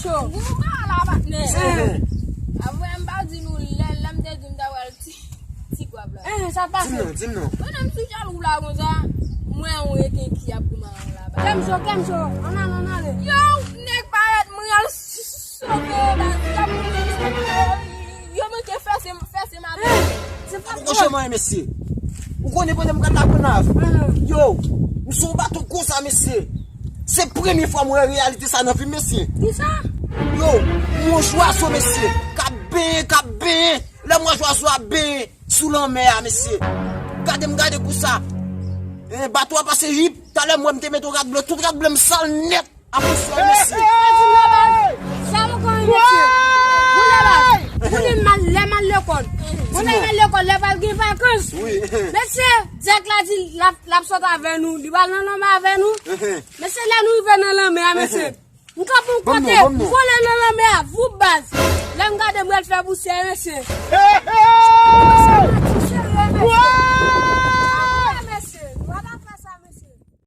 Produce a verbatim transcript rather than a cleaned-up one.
Goumen la, patnè. Apre, m pa di nou, lè, lè m te di m ta pral ti, ti gwab la. Eh, sa pase. Di m non, di m non. Mwen menm sou jalou la konsa, mwen yon reken ki ap goumen la. Kèm cho, kèm cho. Ann ale, ann ale. Yo, nèg parèt, mwen al sove yo, baz. Yo, yo manke fè se, fè se maten. Se pa poko vre. Chemen, mesye. Ou konnen pandan m pral la Gonayiv. Yo, m sou yon bato konsa, mesye. Se premye fwa m wè reyalite sa nan vi m, mesye. Kisa? Yo, m wè zwazo, mesye. K ap benyen, k ap benyen. Lè m wè zwazo ap benyen sou lanmè a, mesye. Gade m gade kou sa. Eh, bato a pase yip. Talè m wè m te mete yon rad ble. Tout rad ble m sal nèt. Apre sa, mesye. Sa m konn, mesye. Kounye a, kounye m al, lè m al lekòl. Kounye m al lekòl, lè pral gen vakans. Wi. Mesye, Djèk la di l ap, l ap sot avè nou, li pral nan lanmè avè nou. Mesye, lè nou rive nan lanmè a, mesye. M kanpe yon kote, m vole nan lanmè a, voup baz. Lè m gade, m pral fè pousyè, mesye.